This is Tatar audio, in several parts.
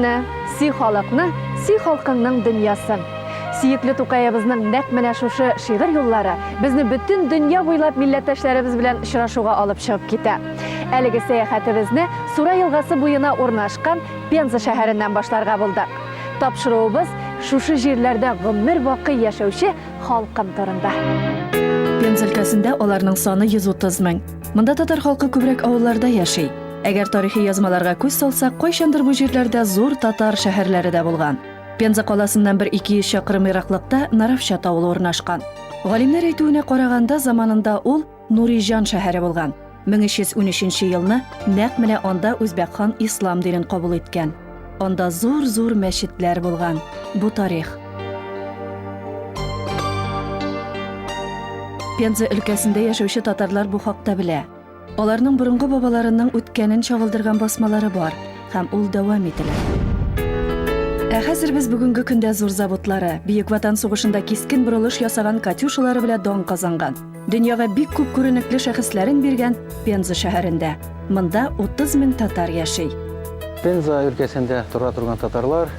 җирне, сөй халыкны, сөй халкыңның дөньясын. Сөекле Тукаебызның нәкъ менә шушы шигырь юллары безне бөтен дөнья буйлап милләттәшләребез белән очрашуга алып чыгып китә. Әлеге сәяхәтебезне Сура елгасы буена урнашкан Пенза шәһәреннән башларга булдык. Тапшыруыбыз шушы җирләрдә гомер бакый яшәүче халкым турында. Пенза өлкәсендә аларның саны 130 мең. Монда татар халкы күбрәк авылларда яши. Әгәр тарихи язмаларга күз салсак, кайчандыр бу җирләрдә зур татар шәһәрләре дә булган. Пенза каласыннан бер 200 чакрым ераклыкта Наровчат авылы урнашкан. Галимнәр әйтүенә караганда, заманында ул Нуриҗан шәһәре булган. 1313 елны нәкъ менә анда Үзбәк хан ислам динен кабул иткән. Анда зур-зур мәчетләр булган. Бу тарих. Пенза өлкәсендә яшәүче татарлар бу хакта белә. Аларның борынгы бабаларының үткәнен чагылдырган басмалары бар һәм ул дәвам ителә. Ә хәзер без бүгенге көндә зур заводлары, Бөек Ватан сугышында кискен борылыш ясаган Катюшалары белән дан казанган, дөньяга бик күп күренекле шәхесләрен биргән Пенза шәһәрендә. Монда 30 мең татар яши. Пенза өлкәсендә тора торган татарлар,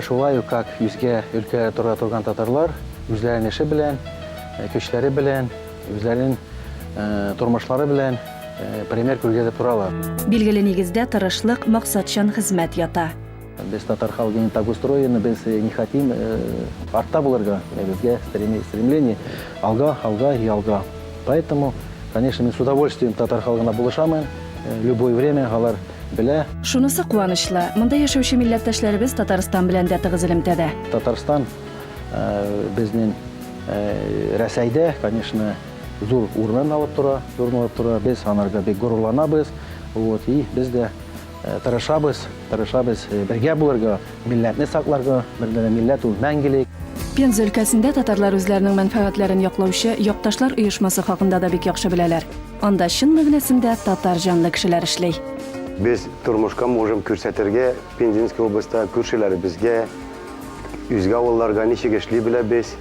шулай ук как үзгә өлкә тора торган татарлар, үзләренең эше белән, көчләре белән, үзләренең тормышлары белән пример күргәзеп торалар. Билгеле нигездә тырышлык, максатчан хезмәт ята. Без татар халкы не так устроены, без не хотим артта булырга, безгә стремление алга, алга и алга. Поэтому, конечно, мин с удовольствием татар халкына булышамын, любое время алар белә. Шунысы куанычлы, монда яшәүче милләттәшләребез Татарстан белән дә тыгыз элемтәдә. Татарстан безнең Рәсәйдә, конечно, зур урынын алып тора, зур урын алып тора. Без анарга бик горурланабыз. Вот, и без дә тырышабыз, тырышабыз бергә булырга, милләтне сакларга. Бер милләт ул мәңгелек. Пенза өлкәсендә татарлар үзләренең мәнфәгатьләрен яклаучы Якташлар оешмасы хакында да бик яхшы беләләр. Анда чын мәгънәсендә татар җанлы кешеләр эшли. Без тормышка можем күрсәтергә Пензенский областьта күршеләребезгә, үзгә авылларга ничек эшли беләбез,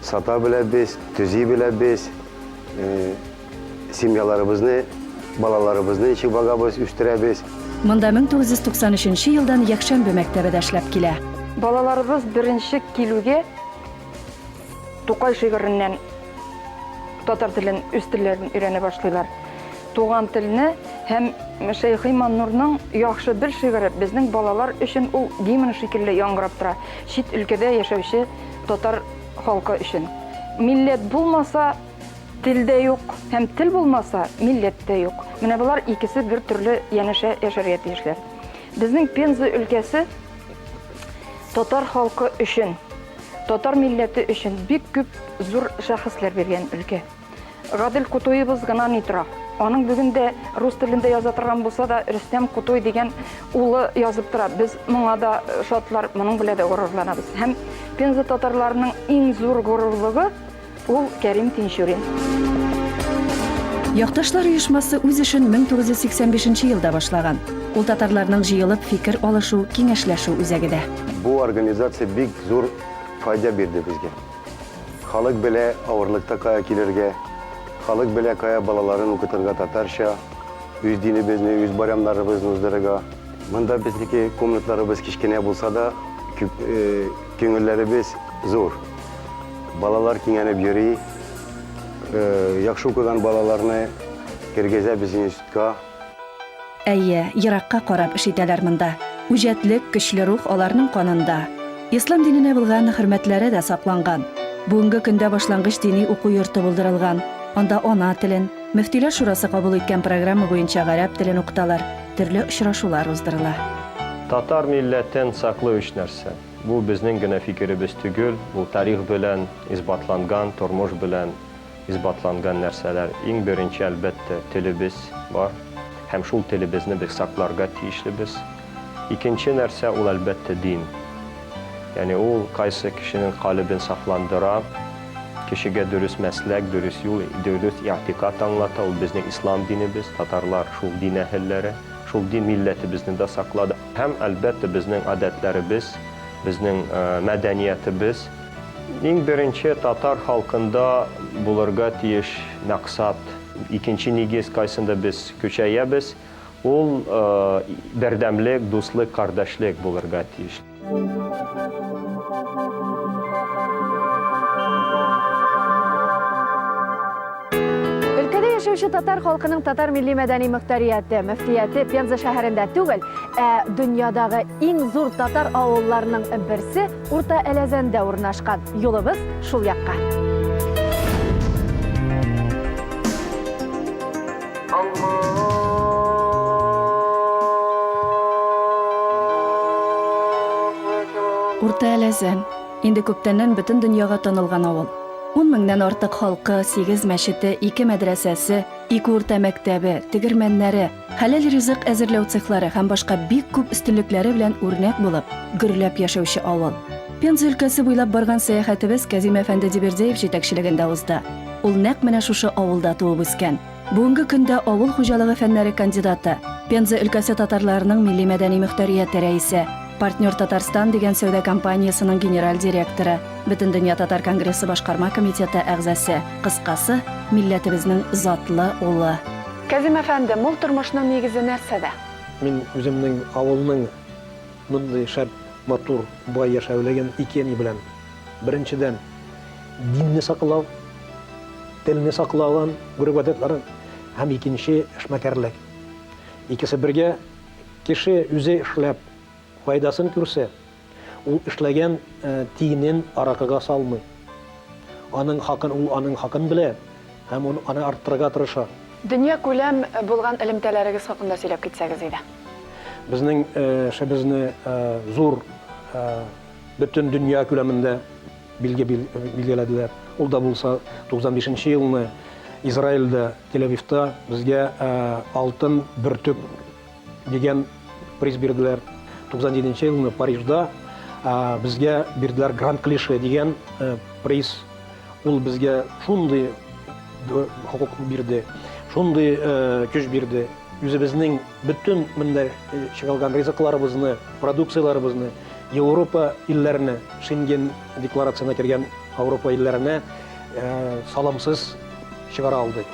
сата беләбез, төзи беләбез, семьяларыбызны, балаларыбызны ничек багабыз, үстерәбез. Монда 1993 елдан якшәмбе мәктәбе дә эшләп килә. Балаларыбыз беренче килүгә Тукай шигыреннән татар телен, үз телләрен өйрәнә башлыйлар. Туган телне һәм Шәйхи Маннурның Яхшы бер шигыре безнең балалар өчен ул гимн шикелле яңгырап тора, чит өлкәдә яшәүче татар халкы өчен. Милләт булмаса, тел дә юк, һәм тел булмаса, милләт тә юк. Менә болар икесе бер төрле янәшә яшәргә тиешләр. Безнең Пенза өлкәсе татар халкы өчен, татар милләте өчен бик күп зур шәхесләр биргән өлкә. Гадел Кутуебыз гына ни тора. Аның бүген дә рус телендә яза торган булса да, Рөстәм Кутуй дигән улы язып тора. Без моңа да шатлар, моның белән дә горурланабыз. Һәм Пенза татарларының иң зур горурлыгы ул Кәрим Тинчурин. Якташлар оешмасы үз эшен 1985 елда башлаган. Ул татарларның җыелып фикер алышу, киңәшләшү үзәге дә. Бу организация бик зур файда бирде безгә. Халык белә авырлыкта кая килергә, халык белә кая балаларын укытырга татарча, үз динебезне, үз байрамнарыбызны уздырырга. Монда безнеке комнатларыбыз кечкенә булса да, күңелләребез зур. Балалар киңәнеп йөри. Яхшы укыган балаларны кергезәбез институтка. Әйе, еракка карап эш итәләр монда. Үҗәтлек, көчле рух аларның канында. Ислам диненә булган хөрмәтләре дә сакланган. Бүгенге көндә башлангыч дини уку йорты булдырылган. Анда ана телен, Мөфтиләр шурасы кабул иткән программа буенча гарәп телен укыталар, төрле очрашулар уздырыла. Татар милләтен саклый өч нәрсә. Бу безнең генә фикеребез түгел, бу тарих белән исбатланган, тормыш белән исбатланган нәрсәләр. Иң беренче, әлбәттә, телебез бар һәм шул телебезне без сакларга тиешлебез. Икенче нәрсә, ул, әлбәттә, дин. Ягъни ул кайсы кешенең калебен сафландыра, кешегә дөрес мәсләк, дөрес юл, дөрес игътикад аңлата, ул безнең ислам динебез, татарлар шул дин әһелләре, шул дин милләтебезне дә саклады. Һәм, әлбәттә, безнең гадәтләребез, безнең мәдәниятебез. Иң беренче татар халкында булырга тиеш максат. Икенче нигез, кайсында без көчәябез, Ул бердәмлек, дуслык, кардәшлек булырга тиеш. Өлкәдә яшәүче татар халкының татар милли-мәдәни мөхтәрияте, мөфтияте Пенза шәһәрендә түгел, ә дөньядагы иң зур татар авылларының берсе Урта Әләзәндә урнашкан. Юлыбыз шул якка. Урта Әләзән, инде күптәннән бөтен дөньяга танылган авыл. Ун меңнән артык халкы, сигез мәчете, ике мәдрәсәсе, ике урта мәктәбе, тегермәннәре, хәләл ризык әзерләү цехлары һәм башка бик күп өстенлекләре белән үрнәк булып, гөрләп яшәүче авыл. Пенза өлкәсе буйлап барган сәяхәтебез Кәзим әфәнде Дибердеев җитәкчелегендә узды. Ул нәкъ менә шушы авылда туып үскән. Бүгенге көндә авыл хуҗалыгы фәннәре кандидаты, Пенза өлкәсе татарларының милли-мәдәни мөхтәрияте рәисе, Партнер Татарстан дигән сәүдә компаниясенең генераль директоры, Бөтендөнья татар конгрессы башкарма комитеты әгъзасе, кыскасы, милләтебезнең затлы улы. Кәзим әфәнде, мул тормышның нигезе нәрсәдә? Мин үземнең авылның мондый шәп, матур, бай яшәүлеген ике ни белән. Беренчедән, динне саклау, телне саклаган, гореф-гадәтләрен һәм икенче, эшмәкәрлек. Икесе бергә, кеше үзе эшләп файдасын күрсә, ул эшләгән тиенен аракыга салмый. Аның хакын, ул аның хакын белә һәм ул аны арттырырга тырыша. Дөньякүләм булган элемтәләрегез хакында сөйләп китсәгез иде. Безнең эшебезне зур бөтен дөнья күләмендә билге билгеләделәр. Ул да булса 95 нче елны Израильдә, Тель-Авивта безгә Алтын бөртек дигән приз бирделәр. 97 нче елны Парижда безгә бирделәр Гранд Клише дигән приз. Ул безгә шундый хокук бирде, шундый көч бирде. Үзебезнең бөтен монда чыгарылган ризыкларыбызны, продукцияләребезне Европа илләренә, Шенген декларациясенә кергән Ауропа илләренә салымсыз чыгара алдык.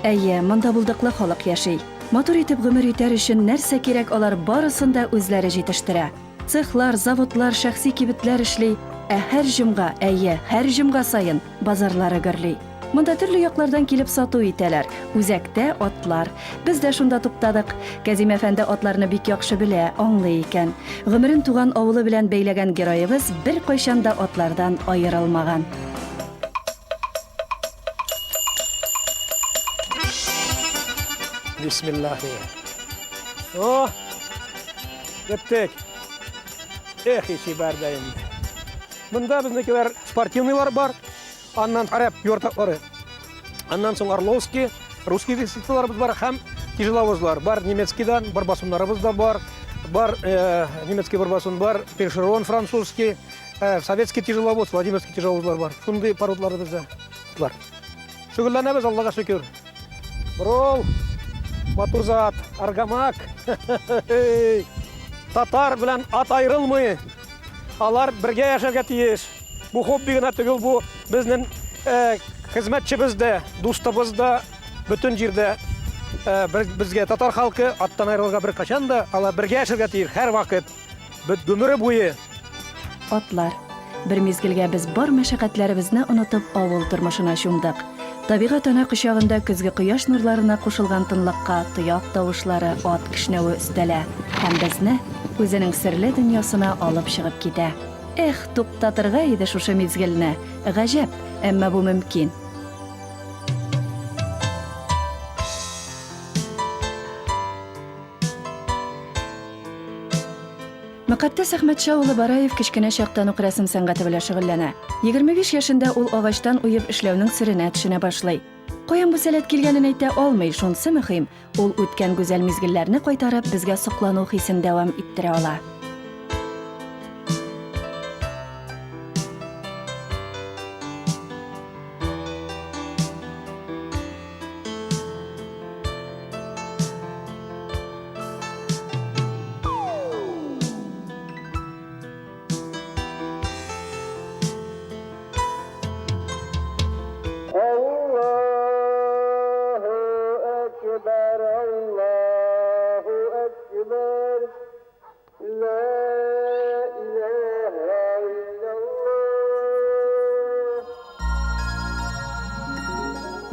Әйе, монда булдыклы халык яши. Матур итеп гомер итәр өчен нәрсә кирәк, алар барысын да үзләре җитештерә. Цехлар, заводлар, шәхси кибетләр эшли, ә һәр җомга, әйе, һәр җомга саен базарлары гөрли. Монда төрле яклардан килеп сату итәләр. Үзәктә, атлар. Без дә шунда туктадык. Кәзим әфәнде атларны бик яхшы белә, аңлый икән. Гомерен туган авылы белән бәйләгән героебыз беркайчан да атлардан аерылмаган. Бисмиллахи. О! Кеттек. Эх, чибәр дә инде. Монда безнекеләр спортивныйлар бар. Аннан гарәп юртаклары. Аннан соң Орловский, русский дисциплиналарыбыз бар һәм тяжеловозлар бар. Немецкийдан бар басымнарыбыз да бар. Бар э, немецкий бер басым бар, першерон французский, э, советский тяжеловоз, Владимирский тяжеловозлар бар. Шундый породалар бездә бар. Шөгыльләнәбез, Аллага шөкер. Брол, матур зат, аргамак. Татар белән ат аерылмый. Алар бергә яшәргә тиеш. Бу хобби гына түгел, бу безнең э, хезмәтчебез дә, дустыбыз да, бөтен җирдә э, безгә татар халкы аттан аерылырга беркайчан да, алар бергә яшәргә тиеш һәрвакыт. Бөт гомере буе. Атлар. Бер мизгелгә без бар мәшәкатьләребезне онытып авыл тормышына чумдык. Табигать ана кочагында көзге кояш нурларына кушылган тынлыкка тояк тавышлары, ат кешнәве өстәлә һәм безне үзенең серле дөньясына алып чыгып китә. Эх, туктатырга иде шушы мизгелне! Гаҗәп, әмма бу мөмкин. Мөкатдәс Әхмәтша улы Бараев кечкенә чактан ук рәсем сәнгате белән шөгыльләнә. 25 яшендә ул агачтан уеп эшләүнең серенә төшенә башлый. Каян бу сәләт килгәнен әйтә алмый, шунсы мөһим, ул үткән гүзәл мизгелләрне кайтарып, безгә соклану хисен дәвам иттерә ала.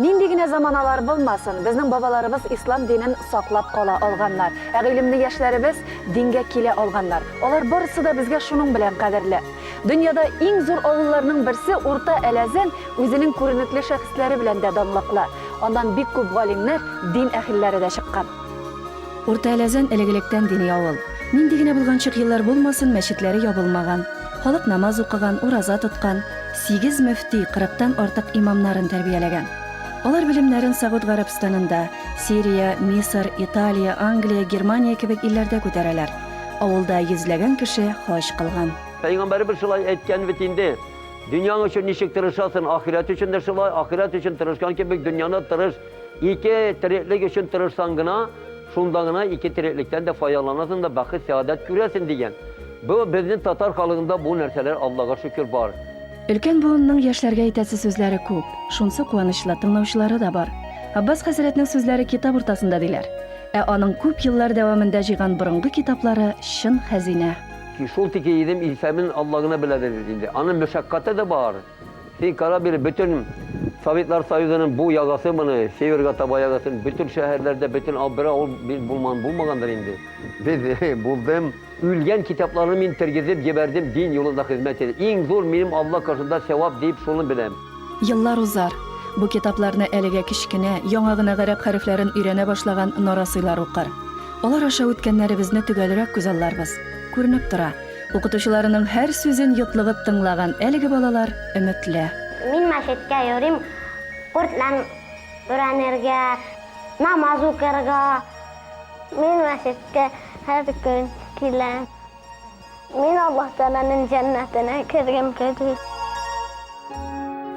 Нинди генә заманалар булмасын, безнең бабаларыбыз ислам динен саклап кала алганнар. Ә гыйлемле яшьләребез дингә килә алганнар. Алар барысы да безгә шуның белән кадерле. Дөньяда иң зур авылларның берсе Урта Әләзән үзенең күренекле шәхесләре белән дә данлыклы. Аннан бик күп галимнәр, дин әһелләре дә чыккан. Урта Әләзән элек-электән дини авыл. Нинди генә болганчык еллар булмасын, мәчетләре ябылмаган. Халык намаз укыган, ураза тоткан, сигез мөфти, кырыктан артык имамнарын тәрбияләгән. Алар белемнәрен Согуд Гарәбстанында, Сирия, Мисыр, Италия, Англия, Германия кебек илләрдә күтәрәләр. Авылда йөзләгән кеше хаҗ кылган. Пәйгамбәребез шулай әйткән бит инде, Дөньяң өчен ничек тырышасың, ахирәт өчен дә шулай, ахирәт өчен тырышкан кебек дөньяны тырыш. Ике тереклек өчен тырышсаң гына, шунда гына ике тереклектән дә файдаланасың да бәхет, сәгадәт күрәсең дигән. Бу безнең татар халыгында бу нәрсәләр Аллага шөкер бар. Өлкән буынның яшьләргә әйтәсе сүзләре күп, шунсы куанычлы, тыңлаучылары да бар. Аббас хәзрәтнең сүзләре китап уртасында диләр. Ә аның күп еллар дәвамында җыйган борынгы китаплары чын хәзинә. Шул тике идем, исәбен Алла гына беләдер инде. Аның мәшәкате дә бар. Син кара бир, бөтен Советлар Союзының бу ягасы моны, северга таба ягасын, бөтен шәһәрләрдә, бөтен бер авыл булмаган булмагандыр инде. Без булдым. Үлгән китапларны мин тергезеп җибәрдем, дин юлында хезмәт итеп. Иң зур минем Алла каршында сәвап дип шуны беләм. Еллар узар. Бу китапларны әлегә кечкенә, яңа гына гарәп хәрефләрен өйрәнә башлаган нарасыйлар укыр. Алар аша үткәннәребезне төгәлрәк күзалларбыз. Күренеп тора, Укытучыларының һәр сүзен йотлыгып тыңлаган әлеге балалар өметле. Мин мәчеткә йөрим Коръән өйрәнергә, намаз укырга. Мин мәчеткә һәр көн киләм. Мин Аллаһ Тәгаләнең җәннәтенә кергем кели.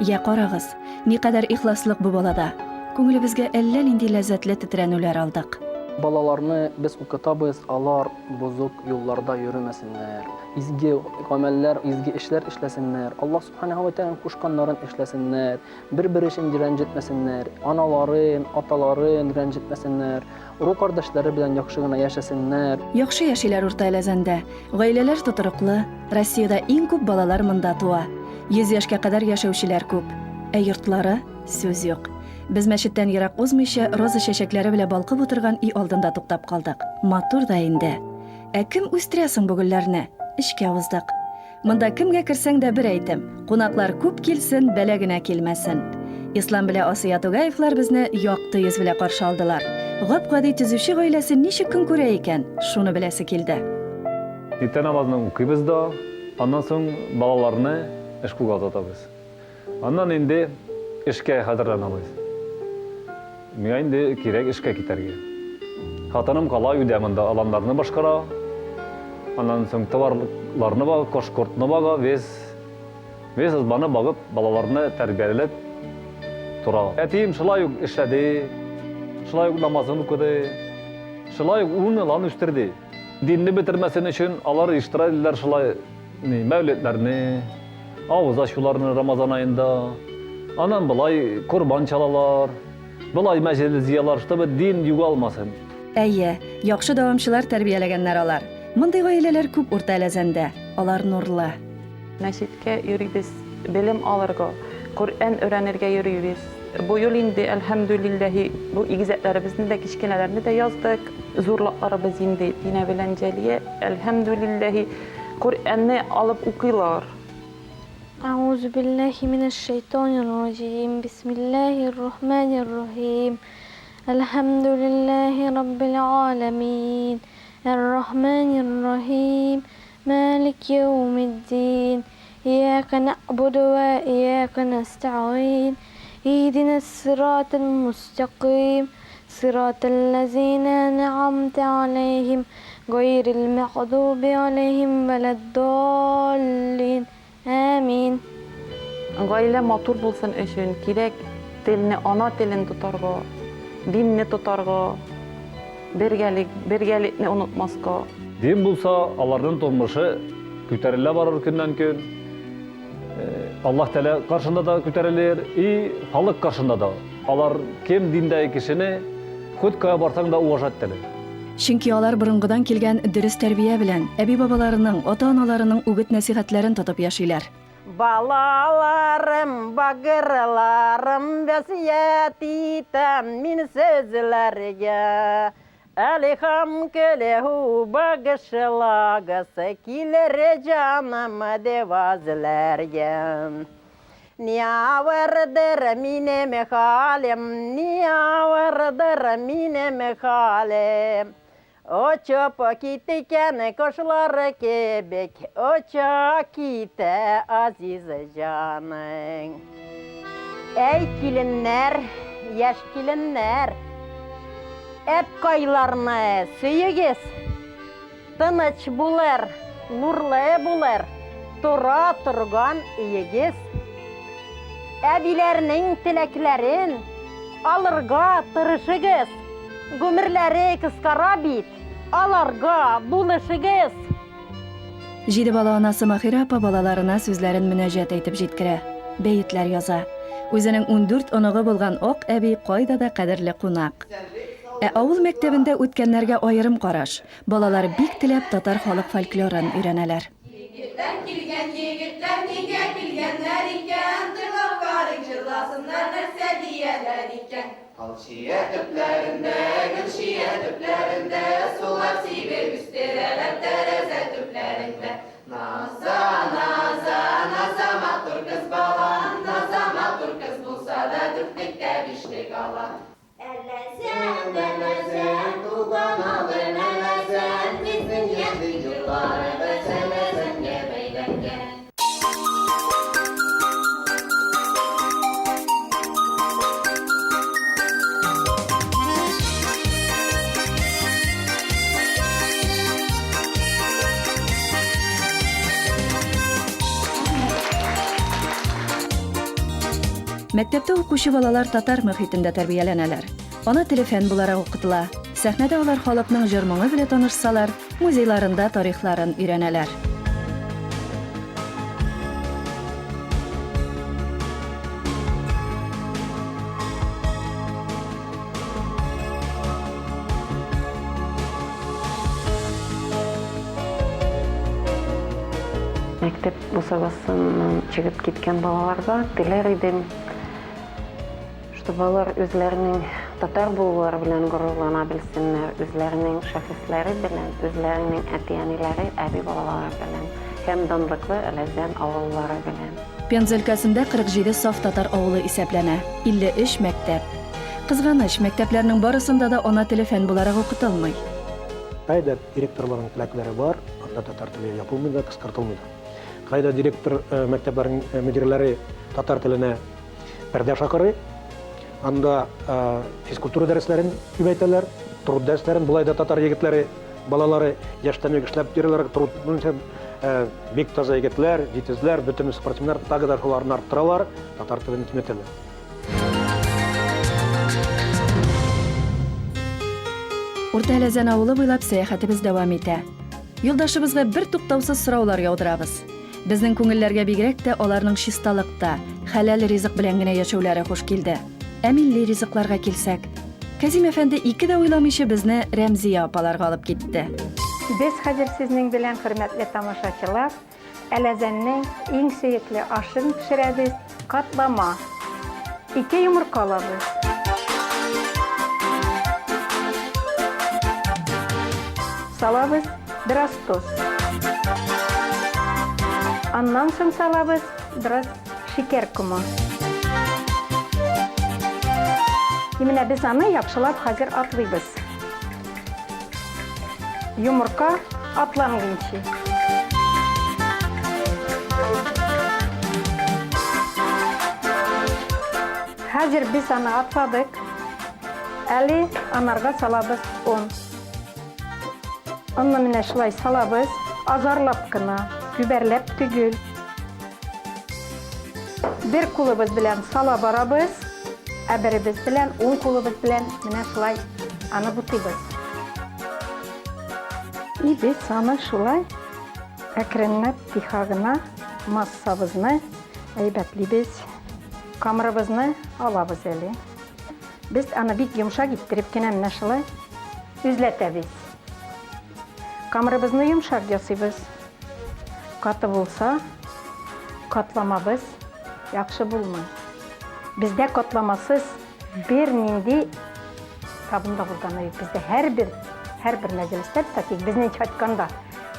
Йә, карагыз, никадәр ихласлык бу балада! Күңелебезгә әллә нинди ләззәтле тетрәнүләр алдык. Балаларны без укытабыз, алар бозык юлларда йөремәсеннәр, изге гамәлләр, изге эшләр эшләсеннәр, Аллаһ Сүбхәнәһү вә Тәгаләнең кушканнарын эшләсеннәр, бер-бересен рәнҗетмәсеннәр, аналарын, аталарын рәнҗетмәсеннәр, ыру кардәшләре белән яхшы гына яшәсеннәр. Яхшы яшиләр Урта Әләзәндә. Гаиләләр тотрыклы, Россиядә иң күп балалар монда туа. 100 яшькә кадәр яшәүчеләр күп. Ә йортлары? Сүз юк. Без мәчеттән ерак узмыйча, роза чәчәкләре белән балкып утырган өй алдында туктап калдык. Матур да инде. Ә кем үстерә соң бу гөлләрне? Эчкә уздык. Монда кемгә керсәң дә бер әйтем, кунаклар күп килсен, бәла генә килмәсен. Ислам белә Асия Тугаевлар безне якты йөз белә каршы алдылар. Гап-гади төзүче гаиләсе ничек көн күрә икән, шуны беләсе килде. Иртә намазны укыйбыз да, аннан соң балаларны эшкулга озатабыз. Аннан инде эшкә хәзерләнәбез. Миңа инде кирәк эшкә китәргә. Хатыным кала өйдә монда аланнарны башкара. Аннан соң товарларны бага, кош-кортны бага, вес вес избаны багып, балаларны тәрбияләп тора. Әтием шулай ук эшләде, шулай ук намазын укыды, шулай ук ун елан үстерде. Динне бетермәсен өчен алар оештыра иделәр шулай мәүледләрне, авыз ачуларны Рамазан аенда. Аннан болай корбан чалалар, болай мәҗлес җыялар, чтобы дин югалмасын. Әйе, яхшы дәвамчылар тәрбияләгәннәр алар. Мондый гаиләләр күп Урта Әләзәндә. Алар нурлы. Мәчеткә йөрибез, белем алырга, Коръән өйрәнергә йөрибез. Бу ел инде, әлхәмдүлилләһи, бу игезәкләребезне дә, кечкенәләрне дә яздык. Зурлакларыбыз инде, Динә белән Җәлия, әлхәмдүлилләһи, Коръәнне алып укыйлар. Әгъузу билләһи минәш шәйтанир раҗим. Бисмиллаһир рахманир рахим. Әлхәмдүлилләһи раббил галәмин. Әр-рахманир рахим. Малик яумиддин. Ияка нәгъбуду вә ияка нәстәгыйн. Иһдинәс сиратал мустәкыйм. Сиратал ләзинә әнъамтә аләйһим, гайрил мәгъдуби аләйһим вәләд-даллин. Амин. Гаилә матур булсын өчен кирәк телне, ана телен тотарга, динне тотарга, бергәлек, бергәлекне онытмаска. Дин булса, аларның тормышы күтәрелә барыр көннән-көн. Аллаһ Тәгалә каршында да күтәрелер, и халык каршында да. Алар кем диндәге кешене, хоть кая барсаң да уважать итәләр. Чөнки алар борынгыдан килгән дөрес тәрбия белән, әби-бабаларының, ата-аналарының үгет-нәсыйхәтләрен тотып яшиләр. Балаларым, багырларым, вәсият итәм мин сезләргә. Әлихам көлеһу багышлагыз, килер җаным девазләргә. Ни авырдыр минем халем, ни авырдыр минем халем. Очып киткән кошлар кебек, оча китә азиз җаның. Әй, киленнәр, яшь киленнәр, әбкайларны сөегез. Тыныч булыр, нурлы булыр тора торган өегез. Әбиләрнең теләкләрен алырга тырышыгыз. Гомерләре кыскара бит, аларга булышыгыз. Җиде бала анасы Маһирә апа балаларына сүзләрен мөнәҗәт әйтеп җиткерә, бәетләр яза. Үзенең 14 оныгы булган Ак әби кайда да кадерле кунак. Ә авыл мәктәбендә үткәннәргә аерым караш. Балалар бик теләп татар халык фольклорын өйрәнәләр. Егетләр килгән, егетләр нигә килгәннәр икән? Тыңлап карыйк, җырласыннар, нәрсә дияләр икән? Ал чия төпләрендә, гөл чия төпләрендә, Сулар сибеп үстерәләр тәрәзә төпләрендә. Наза, Наза, Наза, матур кыз бала, Наза, матур кыз булса да, дүртлектә бишлек ала. Әләзән, әләзән, туган авыл Әләзән, безнең яшьлек елларыбыз Әләзәнгә бәйләнгән. Мәктәптә укучы балалар татар мөхитендә тәрбияләнәләр. Ана теле фән буларак укытыла. Сәхнәдә алар халыкның җыр-моңы белән танышсалар, музейларында тарихларын өйрәнәләр. Мәктәп бусагасыннан чыгып киткән балаларга теләр идем, чтобы алар үзләренең татар булулары белән горурлана белсеннәр, үзләренең шәхесләре белән, үзләренең әти-әниләре, әби-бабалары белән һәм данлыклы Әләзән авыллары белән. Пенза өлкәсендә 47 саф татар авылы исәпләнә, 53 мәктәп. Кызганыч, мәктәпләрнең барысында да ана теле фән буларак укытылмый. Кайда директорларның теләкләре бар, анда татар теле ябылмый да, кыскартылмый да. Кайда директор мәктәпләрнең мөдирләре татар теленә пәрдә шакырый, анда физкультура дәресләрен күбәйтәләр, труд дәресләрен, болай да татар егетләре, балалары яшьтән үк эшләп йөриләр, труд буенча бик таза егетләр, җитезләр, бөтен спортсменнар тагы да шуларны арттыралар, татар телен киметәләр. Урта Әләзән авылы буйлап сәяхәтебез дәвам итә. Юлдашыбызга бер туктаусыз сораулар яудырабыз. Безнең күңелләргә бигрәк тә аларның чисталыкта, хәләл ризык белән генә яшәүләре хуш килде. Ә милли ризыкларга килсәк? Кәзим әфәнде ике дә уйламыйча безне Рәмзия апаларга алып китте. Без хәзер сезнең белән, хөрмәтле тамашачылар, Әләзәннең иң сөекле ашын пешерәбез, катлама. Ике йомырка алабыз. Салабыз бераз тоз. Аннан соң салабыз бераз шикәр комы. И менә без аны яхшылап хәзер атлыйбыз. Йомырка атланганчы. Хәзер без аны атладык. Әле анарга салабыз он. Онны менә шулай салабыз, азарлап кына, күбәрләп түгел. Бер кулыбыз белән сала барабыз, ә беребез белән, уң кулыбыз белән менә шулай аны бутыйбыз. И без аны шулай әкренләп тиха гына массабызны әйбәтлибез. Камырыбызны алабыз әле. Без аны бик йомшак иттереп кенә менә шулай үзләтәбез. Камырыбызны йомшак ясыйбыз. Каты булса, Катламабыз яхшы булмый. Бездә катламасыз бернинди табын да булганы юк. Бездә һәрбер, һәрбер мәҗлестә тик безнең чайтканда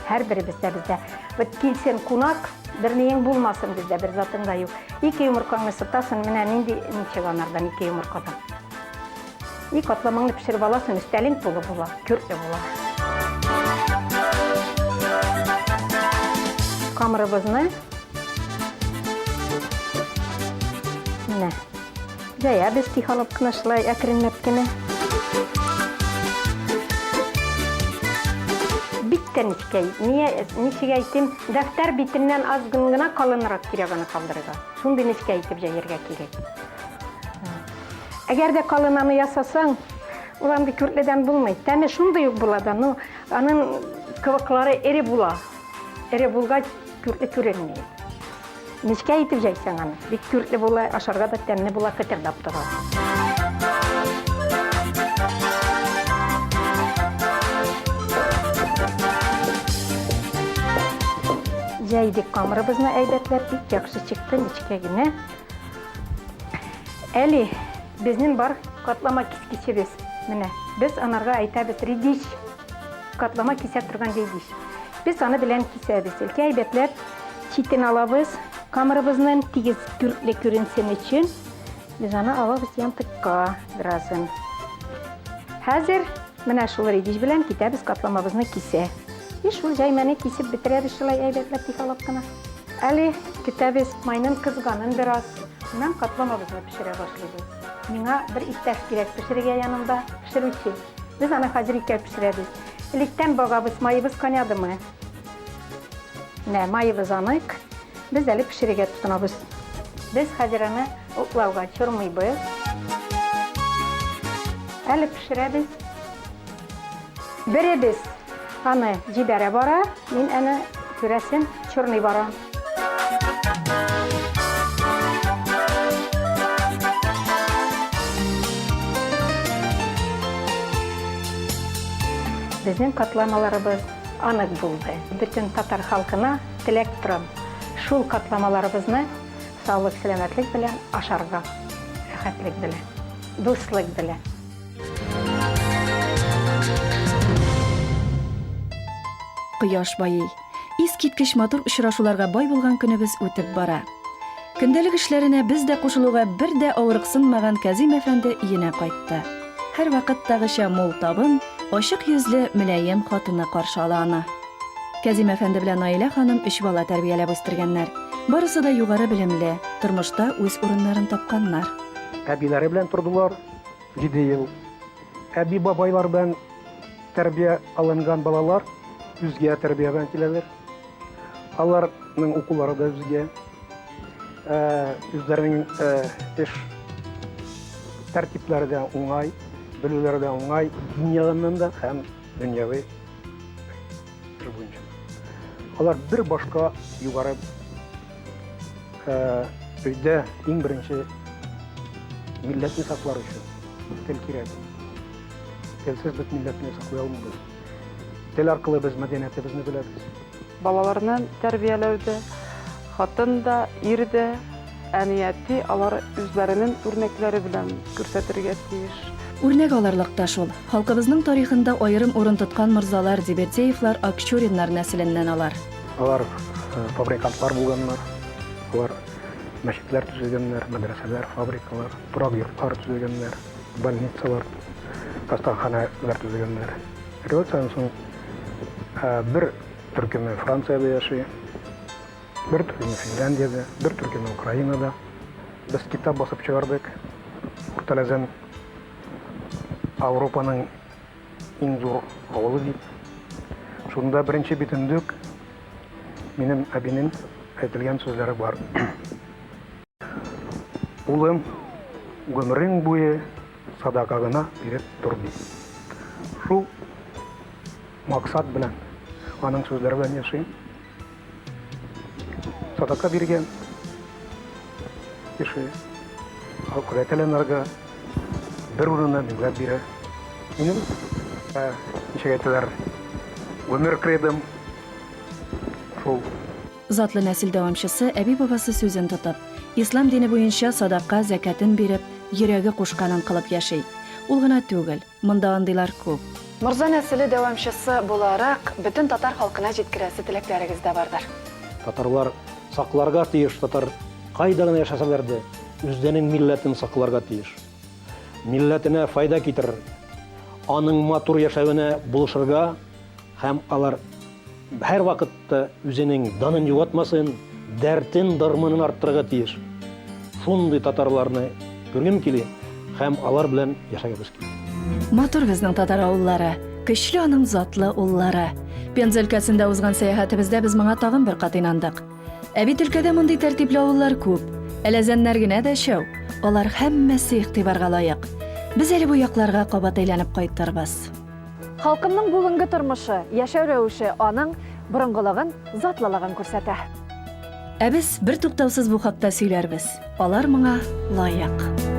һәрберебездә бездә. Вот килсен кунак, берниең булмасын бездә, бер затың да юк. Ике йомыркаңны сытасың, менә нинди ничек анардан ике йомыркадан. И катламаңны пешереп аласың, өстәлең тулы була, көртле була. Камырыбызны менә җәябез тихалап кына шулай әкренләп кенә. Бик тә нечкә. Ничек әйтим, дәфтәр битеннән аз гына калынрак кирәк аны калдырырга. Шундый нечкә итеп җәяргә кирәк. Әгәр дә калынаны ясасаң, ул андый көртледән булмый. Тәме шундый ук була да, но аның кыбыклары эре була. Эре булгач, көртле күренми. Нечкә итеп җәйсәң аны, бик көртле була, ашарга да тәмле була, кытырдап тора. Җәйдек камырыбызны әйбәтләп, бик яхшы чыкты, нечкә генә. Әле безнең бар катлама кискечебез. Менә без анарга әйтәбез редиш. Катлама кисә торган редиш. Без аны белән кисәбез. Илкә әйбәтләп читен алабыз. Камырыбызның тигез күркле күренсен өчен без аны алабыз янтыкка беразын. Хәзер менә шул редиш белән китәбез катламабызны кисә. И шул җәймәне кисеп бетерәбез шулай әйбәтләп тихалап кына. Әле көтәбез майның кызганын бераз. Аннан катламабызны пешерә башлыйбыз. Миңа бер иптәш кирәк пешерергә янымда, пешерүче. Без аны хәзер икәү пешерәбез. Электән багабыз, маебыз канядымы? Менә маебыз анык. Без әле пешерергә тотынабыз. Без хәзер аны уклауга чормыйбыз. Әле пешерәбез. Беребез аны җибәрә бара, мин әне, күрәсен, чорный барам. Безнең катламаларыбыз анык булды. Бөтен татар халкына теләк торам, шул катламаларыбызны саулык-сәламәтлек белән ашарга, рәхәтлек белән, дуслык белән. Кояш байый. Искиткеч матур очрашуларга бай булган көнебез үтеп бара. Көндәлек эшләренә без дә кушылуга бер дә авырыксынмаган Кәзим әфәнде өенә кайтты. Һәрвакыттагыча мул табын, ачык йөзле, мөлаем хатыны каршы ала аны. Кәзим әфәнде белән Наилә ханым өч бала тәрбияләп үстергәннәр. Барысы да югары белемле, тормышта үз урыннарын тапканнар. Әбиләре белән тордылар. 7 ел. Әби-бабайлар белән тәрбия алынган балалар үзгә тәрбия белән киләләр. Аларның укулары да үзгә. Үзләренең эш тәртипләре дә уңай, белүләре дә уңай, дин ягыннан да һәм дөньяви эш буенча. Алар бер башка югары өйдә иң беренче милләтне саклар өчен тел кирәк. Телсез без милләтне саклый алмыйбыз. Тел аркылы без мәдәниятебезне беләбез. Балаларны тәрбияләүдә хатын да, ир дә, әни-әти алар үзләренең үрнәкләре белән күрсәтергә тиеш. Үрнәк алырлык та шул. Халкыбызның тарихында аерым урын тоткан морзалар, Дибертеевлар, Акчуриннар нәселеннән алар. Алар фабрикантлар булганнар, алар мәчетләр төзегәннәр, мәдрәсәләр, фабрикалар, торак йортлар төзегәннәр, больницалар, хастаханәләр төзегәннәр. Революциядән соң бер төркеме Франциядә яши, бер төркеме Финляндиядә, бер төркеме Украинада. Без китап басып чыгардык. Урта Ләзән Ауропаның иң зур авылы дип. Шунда беренче битендә үк минем әбинең әйтелгән сүзләре бар. Улым, гомерең буе садака гына биреп тор ди. Шул максат белән, аның сүзләре белән яшим. Садака биргән кеше Алкүрә тәләнарга бер урынына меңләп бирә. Минем, ничек әйтәләр, гомер кредом шул. Затлы нәсел дәвамчысы әби-бабасы сүзен тотып, ислам дине буенча садака, зәкятен биреп, йөрәге кушканын кылып яши. Ул гына түгел, монда андыйлар күп. Морза нәселе дәвамчысы буларак, бөтен татар халкына җиткерәсе теләкләрегез дә бардыр. Татарлар сакларга тиеш, татар кайда гына яшәсәләр дә, үзләренең милләтен сакларга тиеш. Милләтенә файда китерергә, аның матур яшәвенә булышырга һәм алар һәрвакытта үзенең данын югалтмасын, дәртен, дарманын арттырырга тиеш. Шундый татарларны күргем кили һәм алар белән яшәгебез кили. Матур безнең татар авыллары, көчле аның затлы уллары. Пенза өлкәсендә узган сәяхәтебездә без моңа тагын бер кат инандык. Ә бит өлкәдә мондый тәртипле авыллар күп. Әләзәннәр генә дә өчәү. Алар һәммәсе игътибарга лаек. Без әле бу якларга кабат әйләнеп кайтырбыз. Халкымның бүгенге тормышы, яшәү рәвеше аның борынгылыгын, затлылыгын күрсәтә. Ә без бертуктаусыз бу хакта сөйләрбез. Алар моңа лаек.